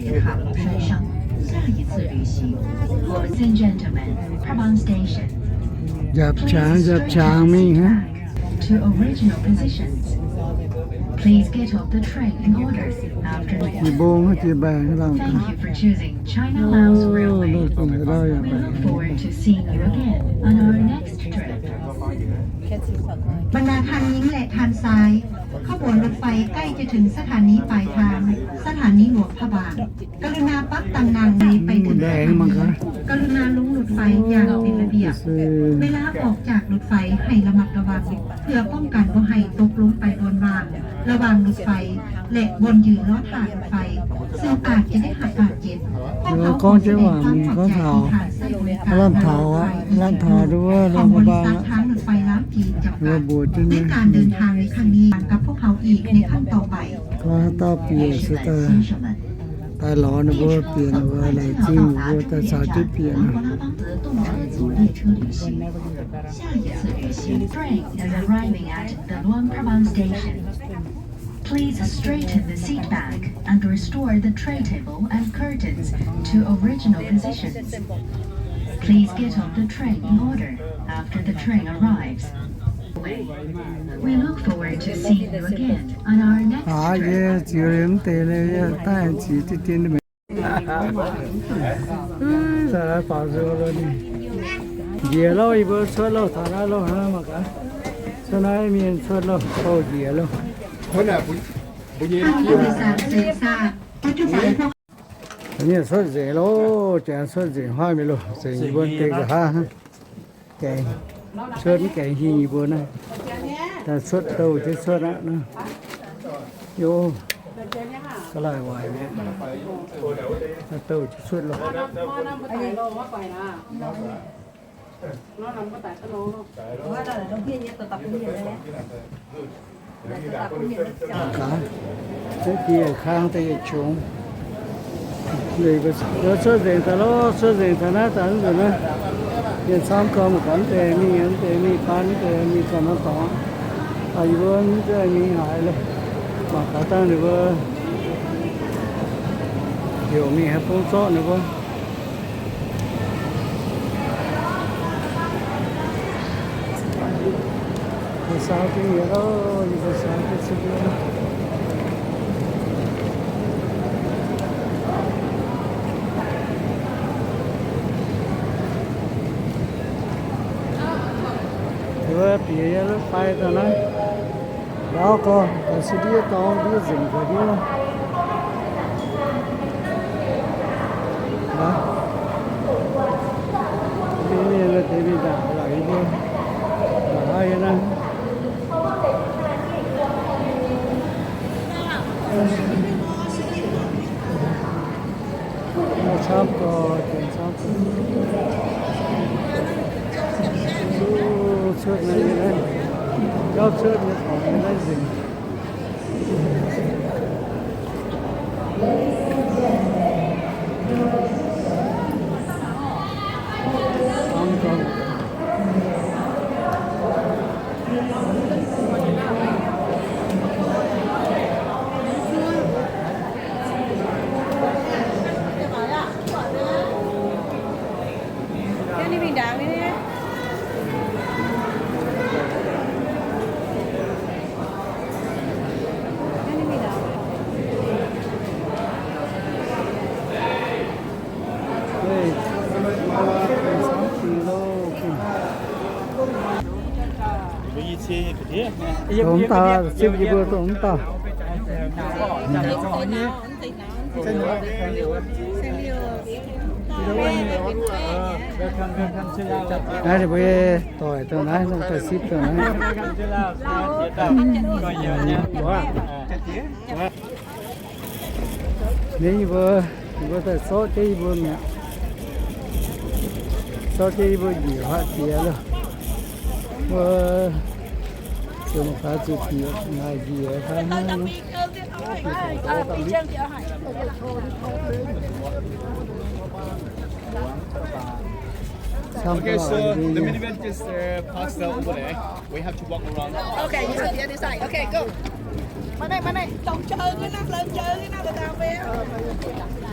Ladies and gentlemen, Prabang Station. Yapv qangx, yapv qangx mingh hnangv. To original positions. Please get off the train in order after. Thank you for choosing China Laos Railway. We look forward to seeing you again on our next trip. บรรดาท่านหญิงและท่านชาย ขบวนรถไฟใกล้จะถึงสถานีปลายทาง สถานีหลวงพระบาง กรุณาปักตำแหน่งในไปถึงสถานี กรุณาลงรถไฟอย่างเป็นระเบียบ เวลาออกจากรถไฟให้ระมัดระวัง เพื่อป้องกันบ่ให้ตกลงไปบนราง ระหว่างรถไฟ และบ่อนยืนล้อถ่ายรถไฟ ซึ่งอาจจะได้รับบาดเจ็บ พวกเขาขอแสดงความขอบใจที่ท่านใช้บริการรางรถไฟ บริษัททางรถไฟลาวจีนจำกัด ในการเดินทางในครั้งนี้กับพวกเขาอีกในครั้งต่อไป Daaih lorz ninh mbuo bieqc ninh mbuo laengz zingh ninh mbuo daaih caux jienv bieqc nor. 下一次旅行, train is arriving at the Luang Prabang station. Please straighten the seat back and restore the tray table and curtains to original positions. Please get off the train in order after the train arrives. We look forward to seeing you again on our next trip. Aav, yie ziux liuz mv deix le, yie daaih ziux diqv dien mingh. Njiec lauh, yie mbuo cuotv lauh, taux naaiv lauh hnangv mangc gaax. Cuotv naaiv mienh cuotv lauh, bouh njiec lauh. Mienh cuotv nzengc loh, janx cuotv nzengc huaav mingh loh, nzengc yie mbuo deix nqa'haav. Gaengh cuotv mv gaengh hingh yie mbuo naaiv. Daaih cuotv douh jienv cuotv aqv naaiv. Yo, ga'laaih waaic mi'aqv. Daaih douh jienv cuotv loh. Gaax, deix diex kang daaih yietc qongx. Cuotv nzengc daaih loh, cuotv nzengc taux naaiv daaih nzunc naaiv. Mienh camv gau, mv baac mv deix mingh, mv deix mingh baan, mv deix mingh ganh norm dorngx. Yie mbuo mv deix mingh haaix loh. Mangc gaax dangh ninh mbuo heuc mingh haaix bung zorqv ninh mbuo. Yie saau jienv nyei loh, yie saau jienv cuotv nyei. Yie mbuo bieqc nyei rov fai daaih naaiv. Laauv gorx, ga'sie ndiev dorngx ndiev nzengc ga'ndiev. Mienh deix mingh ndaangc laaix yie mbuo. Mangc haaix nyungc naaiv. Camv gau, camv gau. Cuotv naaiv nyei naaiv, gauh cuotv nyei dorngx nyei naaiv nzengc. Camv gau. Dongh mv dauh, zipv yie mbuo dongh mv dauh. Naaiv ninh mbuo doic dongh naaiv, daaih zipv dongh naaiv. Ninh yie mbuo, ninh mbuo daaih zorqv jienv yie mbuo mi'aqv. Zorqv jienv yie mbuo njiec huav diex loh. Mbuo ziouc mangc gaax zuqc diex naaic njiec fai hnangv. Camv gau. We have to walk around. Okay, you have the other side. Okay, go. Mangc naaiv, mangc naaiv. Lomh jauv nyei naaiv, lomh jauv nyei naaiv, lomh jauv nyei.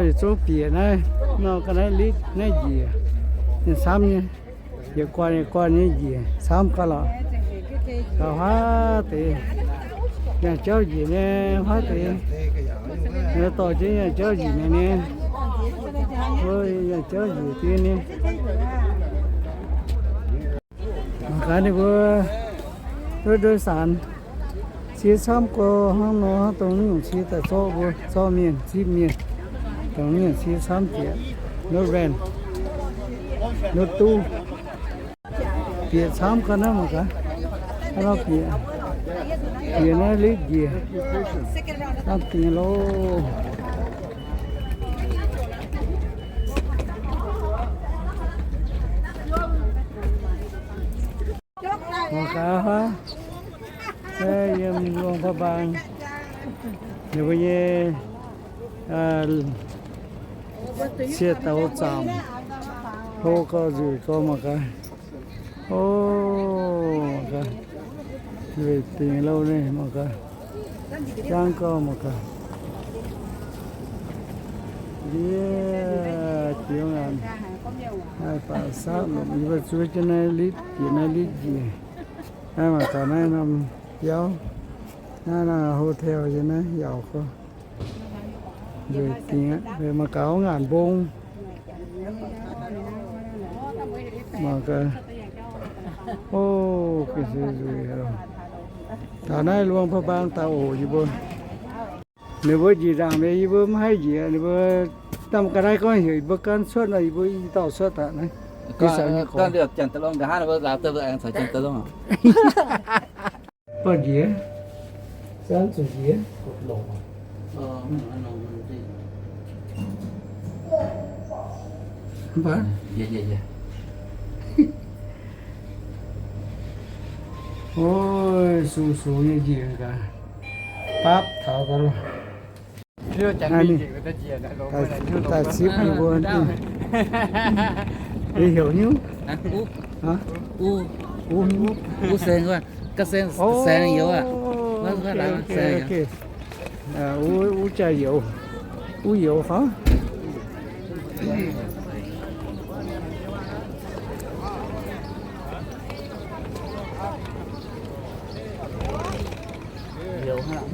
Yietc zungv bieqc naaiv, nor ga'naaiv litv naaiv njiec, ninh camv nyei. Yietc guanh yietc guanh nyei njiec camv gauh lorqc. Gauh huaav deix, yangh jauv njiec nyei huaav deix. Dorh jienv yangh jauv njiec nyei, wuov yangh jauv njiec dien nyei. Mangc gaax ninh mbuo รถโดยสาร cie camv gorx hnangv nor, dongh naaiv nyungc cie daaih zorqv mbuo, zorqv mienh, zipv mienh, dongh naaiv nyungc cie camv jiex. รถแวน รถตู้ bieqc camv ga'naaiv mangc gaax. Hnangv nor bieqc, bieqc naaiv litv njiec, camv dingc loh. Mangc gaax huaav, yiem Luang Prabang, ninh mbuo nyei cie douz zaamc, hlo gauh nzueic gauh mangc gaax. O, mangc gaax, nzueic dingc loh naaiv mangc gaax. Jangv gauh mangc gaax. Ndiev jiex ngaanc, haih baac saqv lomc yie mbuo zuov jienv naaiv litv jiex naaiv litv njiec. Naaiv mangc gaax naaiv norm biauv, naaiv hotel yiem naaiv yaac gorngv nzueic dingc aqv. Mangc gaax ngaanc mbong. Mangc gaax, o, ga'naaiv nzueic. Taux naaiv Luang Prabang daaih oc yie mbuo. Ninh mbuo njiec ndaangc mienh yie mbuo mv haih njiec, ninh mbuo, ga'naaiv gorngv heuc yie mbuo gaanv cuotv nor, yie mbuo i dauh cuotv daaih naaiv. Buatc njiec, zanv zuqc njiec. Mv baac, o, sung sung nyei njiec gaax, bapv taux gaax loh. Daaih zipv yie mbuo, ei heuc nyungc, wuov seng, ga'seng, seng youz aqv. Wuov jaax youz, wuov youz fai.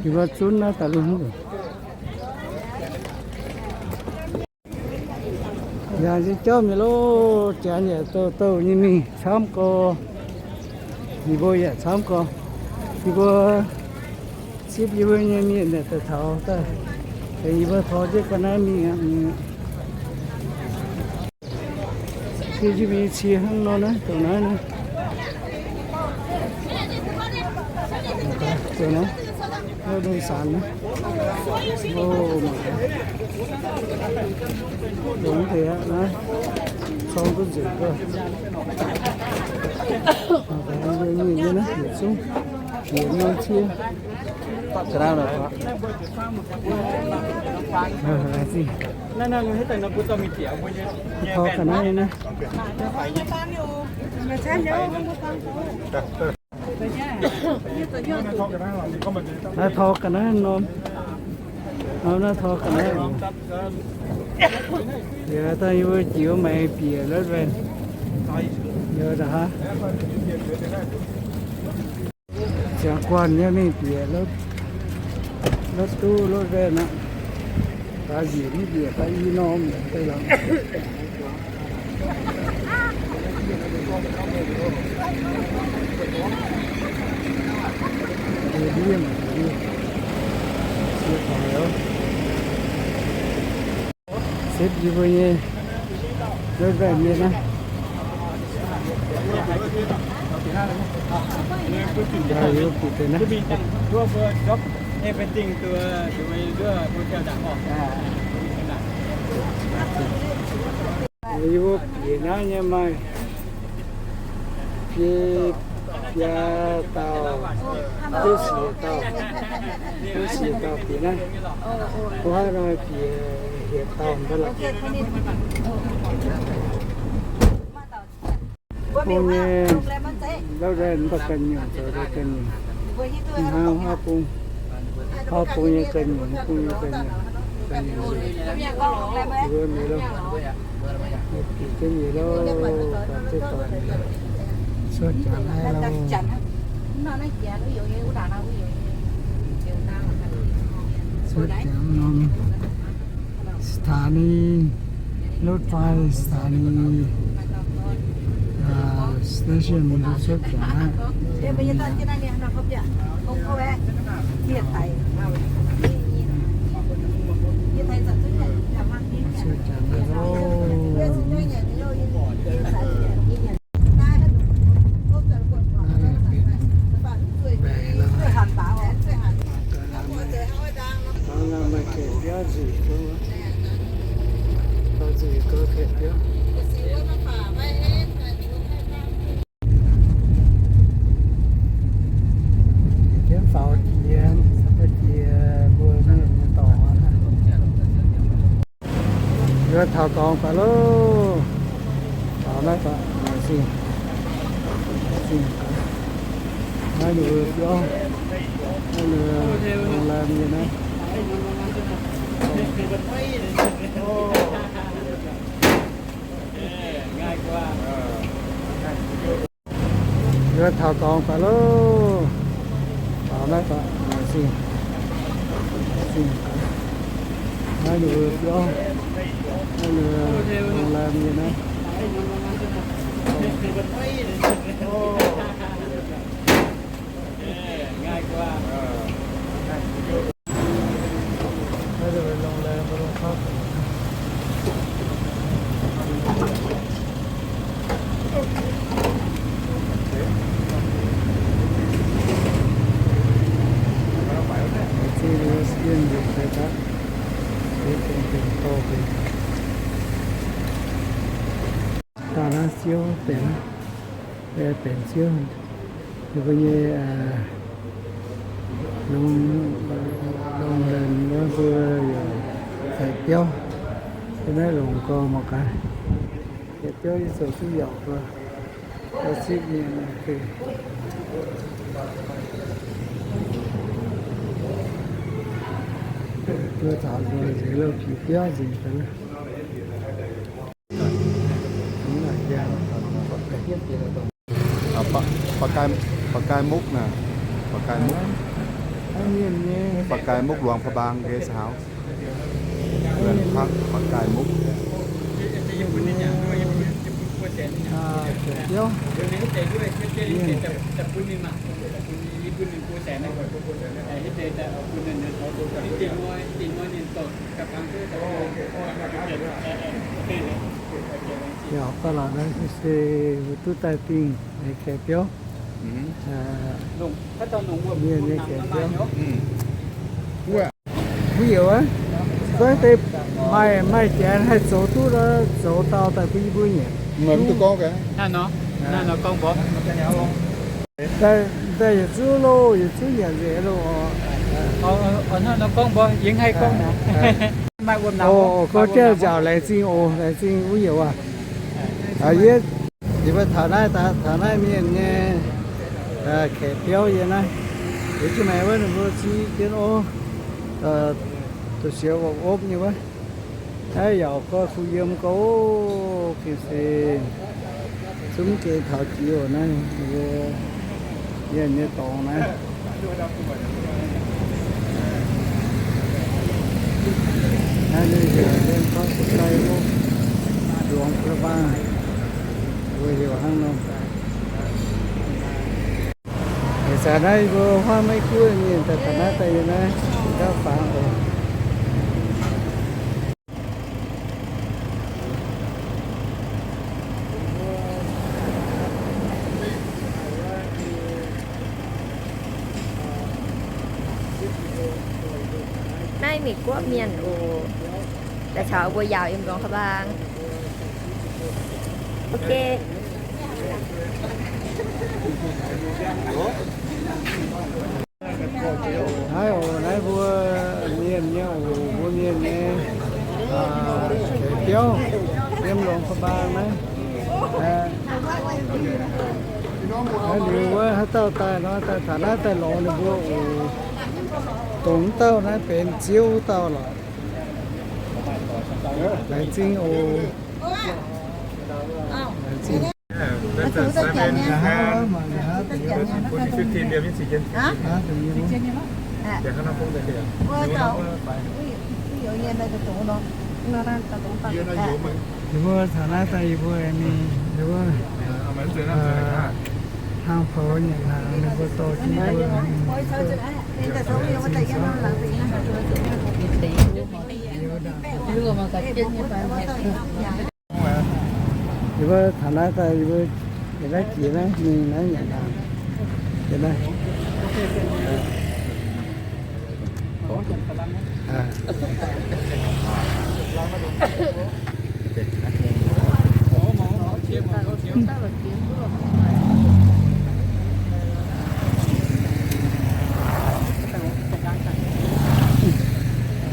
Yie mbuo zunv naaiv daaih lungh. Yaac nziex jauv mingh loh, janx yaac douh douh nyei mingh camv gorx. Yie mbuo yaac camv gorx. Yie mbuo zipv yie mbuo nyei mienh daaih taux daaih, yie mbuo tor jienv ga'naaiv mingh aqv. Cie jienv mingh cie hnangv nor naaiv, dongh naaiv naaiv. Dongh naaiv, naaiv โดยสาร naaiv. O, mangc gaax. Dongh deix aqv naaiv. Corng duqv nzengc duqv. Mangc gaax, mienh nyei naaiv yietc zungv bieqc norm cie. Tor ga'naaiv naaiv. Naaiv tor ga'naaiv norm. Naaiv tor ga'naaiv. Yie dangh yie mbuo jiex maengx bieqc lotv waengh. Yie da'haav. Ziangx guanh nyei mingh bieqc lotv, lotv duqv lotv waengh aqv. Daaih njiec mv bieqc daaih i norm deix lorqc. Setv yie mbuo nyei lotv waengh mienh naaiv. Yie mbuo bieqc naaiv nyei maaih biei biaa dauh, duqv siec dauh, duqv siec dauh bieqc naaiv. Mbuo haaix nor bieqc hietc dauh mv baac lorqc. Bung nyei lotv waengh mv baac ganh nyungc zoux daaih ganh nyungc. Mv hnangv Huaav Bung, Huaav Bung nyei ganh nyungc, Bung nyei ganh nyungc. Mbuo mienh lo, bieqc jienv mienh lo, cuotv jangx naaiv lo. Cuotv jangx norm สถานีรถไฟ สถานี อ่า station มันจะ cuotv jangx aqv. Cuotv jangx aqv loh. Mangc gaax maaih kaeqv biauv nzueic gouv, nzueic gouv kaeqv biauv. Jienv faaux jiex, jiex mbuo mienh nyei dorngx. Yie taux dorngx daaih loh. Taux naaiv daaih, zingh, zingh, naaiv ninh mbuo biauv, naaiv ninh โรงแรม nyei naaiv. Yie taux dorngx daaih loh. Taux naaiv daaih, zingh, zingh, naaiv ninh mbuo biauv, naaiv ninh mbuo โรงแรม nyei naaiv. Da'naaiv siouv benx, benx siouv. Ninh mbuo nyei, aa, longx, longx lengh wuov mbuo yaac haih biauv. Yiem naaiv longx gorx mangc gaax. Haih biauv yie zoux duqv yaac gorx, gorx sipv nyei. Mbuo taux mbuo nzengc lo, piu biauv nzengc daaih. ปากกาย ปากกายมุกนะ ปากกายมุก ปากกายมุกหลวงพระบาง guest house เรือนพัก ปากกายมุก Yaac gorngv lorqc naaiv se duqv daaih dingh kaeqv biauv. Mienh nyei kaeqv biauv. Wuov yaac wuov, gorngv deix maaih, maaih janx haih zoux duqv, zoux dau daaih bun yie mbuo nyanc. Daaih yietc zungv loh, yietc zungv nyanc nzengc loh. Hnangv nor gorngv mbuo yie haih gorngv naaic. Maaih wuom nauz gorngv jauv nzaaux laengz zingh oc, laengz zingh wuov yaac aac. Yie, yie mbuo taux naaiv, taux naaiv mienh nyei kaeqv biauv yie naaiv. Yie jienv maengx wuov ninh mbuo ziex jienv ov, doqc siou opv-opv nyei wuov. Naaiv yaac gorngv kuh yiem gouv, gengh se zungv geh taux jiex oc. Naaiv mbuo mienh nyei dorngx naaiv. Naaiv ninh heuc Liemh Gorngv Dai Mokv, Luangx Prabang, mbuo heuc hnangv nor. Ih zanc naaiv yie mbuo huaav maiv guoqv mienh daaih taux naaiv daaih yiem naaiv gauh faaux oc. Naaiv Meiv Guoqv mienh oc. Daaih caux mbuo yaauc yiem Luangx Prabang. Ok. Naaiv oc, naaiv mbuo mienh nyei oc, mbuo mienh nyei kaeqv biauv yiem Luangx Prabang naaiv. Naaiv liuz wuov haaix dauh daaih nor, daaih taux naaiv daaih lorz ninh mbuo oc. Dongh wuov dauh naaiv benx ziouv wuov dauh lorqc. Laengz zingh oc. Laengz zingh. Nqa'haav, mangc nqa'haav deix. Yie mbuo taux naaiv daaih yie mbuo, yie mbuo hlang poux nyanc hnaangx, ninh mbuo dorh jienv mbuo. Yie mbuo taux naaiv daaih, yie mbuo yietc naaiv jiex naaiv mingh naaiv nyanc hnaangx. Yietc naaiv.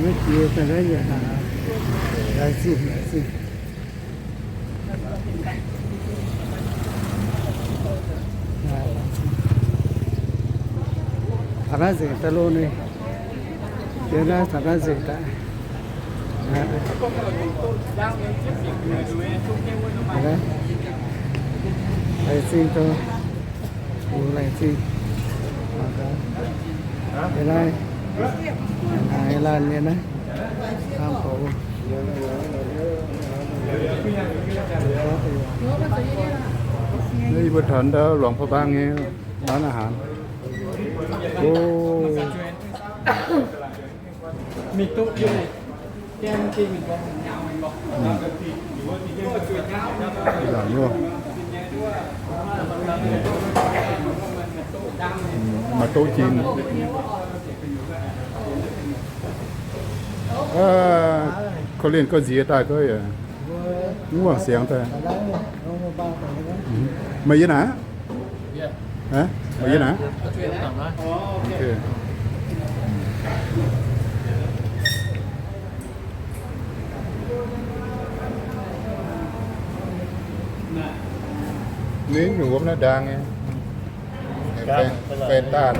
Maiv jiex daaih naaiv nyanc hnaangx. Laengz zingh, laengz zingh. Taux naaiv nzengc daaih loh ninh. Yiem naaiv taux naaiv nzengc daaih. Laengz zingh, laengz zingh. Yiem naaiv, laanh yiem naaiv. Yie mbuo taux ndau หลวงพระบาง nyei ร้านอาหาร. Maaih doqv jin. Korv-lienh gorngv nziex daaih gorngv yaac mv wangc siangx daaih. Meih yiem naaic? Meih yiem naaic? Ninh nyungc wuov naaiv ndaang nyei. Fan, fan daaih.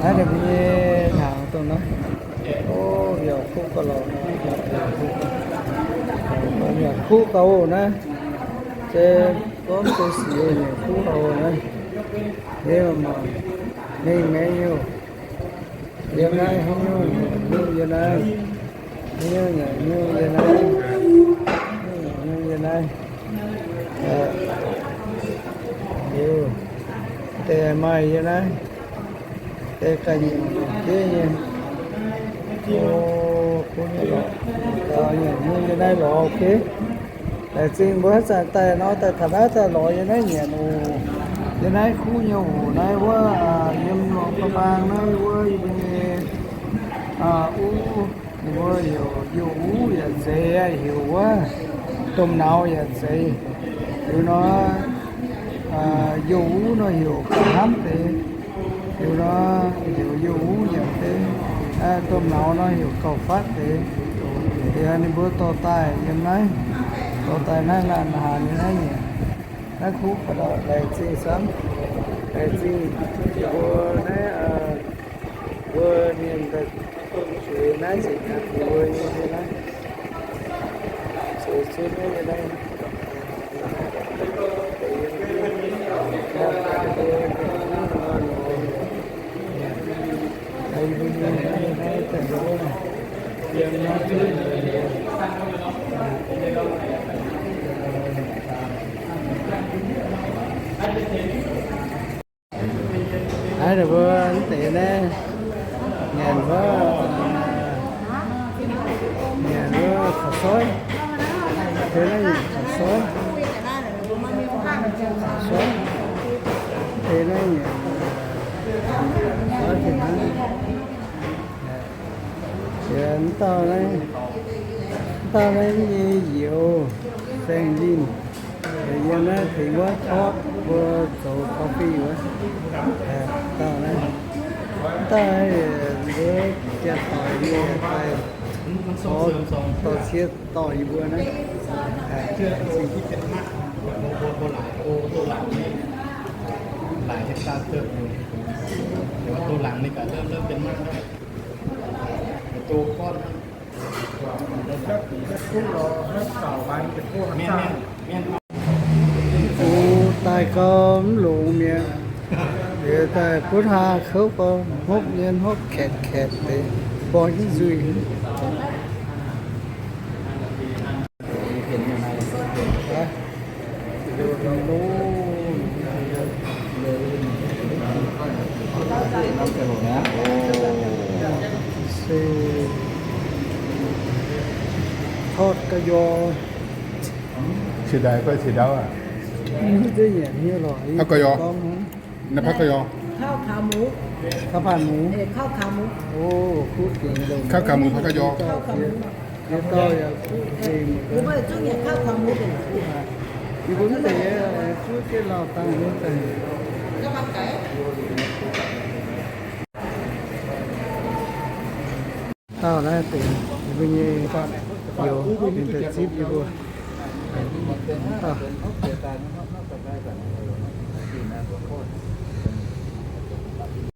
Naaiv ninh mbuo nyei hnaangx dongh naaiv. O, yaac kuv gauh lorqc. Yaac kuv gauh naaiv. Se gorngv se sic nyanc kuv gauh naaiv. Hneiv mangc, hneiv maengx nyungc. Yiem naaiv haaix nyungc nyanc nyungc yiem naaiv. Haaix nyungc nyanc nyungc yiem naaiv. Haaix nyungc nyanc nyungc yiem naaiv. Liuz, deix maaih yiem naaiv. Deix ganh nyungc diev nyei. O, kuv nyei lorqc. Nyanc nyungc yiem naaiv lorz, ok. Laengz zingh mbuo haaix zanc daaih nor, daaih taux naaiv daaih lorz yiem naaiv nyanc oc. Yiem naaiv kuv nyei oc. Naaiv wuov, yiem หลวงพระบาง naaiv wuov yie mbuo nyei uv, ninh mbuo heuc youh uv yaac zeiz, heuc wuov domh nauz yaac zeiz. Liuz nor, youh uv nor heuc gauh hnamv deix. Liuz nor heuc youh uv yaac zeiz. Domh nauz nor heuc gauh fatv deix. Liuz ninh mbuo dorh daaih yiem naaiv, dorh daaih naaiv laanh haanx nyei naaiv nyanc. Naaiv kuv ga'ndauh laengz zingh camv. Laengz zingh mbuo naaiv, mbuo mienh daaih zueiz naaiv nzengc, mbuo nyei naaiv zueiz zunv nyei naaiv. Naaiv ninh mbuo mv deix naaiv nyanc wuov, nyanc wuov kaux soiv. Deix naaiv nyanc kaux soiv. Kaux soiv. Deix naaiv nyanc kaux soiv fih hnangv. Yie mv dauh naaiv, mv dauh naaiv nyei youz, Saeng Linh. Yiem naaiv tengx wuov torqv mbuo zoux coffee wuov. Dauh naaiv, daaih mbuo janx-doic nyei daaih dorh cie dorh yie mbuo naaiv. Fu daaih gau mv longx mi'aqv. Liuz daaih butv haa kouv gau, hopv nyei hopv kaetv kaetv deix, borngz jienv nzuih. Se, taux ga'yor. Qiex ndaaix fai qiex ndau aac? Mv zeiz nyanc nyei lorqc. Aa, ga'yor. Naaiv ผัดกะหยอ. ข้าวขาหมู ข้าวผัดหมู เออ ข้าวขาหมู โอ้ คุกเก่งเลย ข้าวขาหมูผัดกะหยอ ข้าวขาหมู เดี๋ยวเต้าอย่าคุกเก่ง กูไม่จุ้งเนี่ย ข้าวขาหมูเป็น Yie mbuo mv zeiz nyei, zuov jienv lauh dangh nyei daaih. Dauh naaiv deix yie mbuo nyei youz, ninh daaih zipv yie mbuo. Dauh.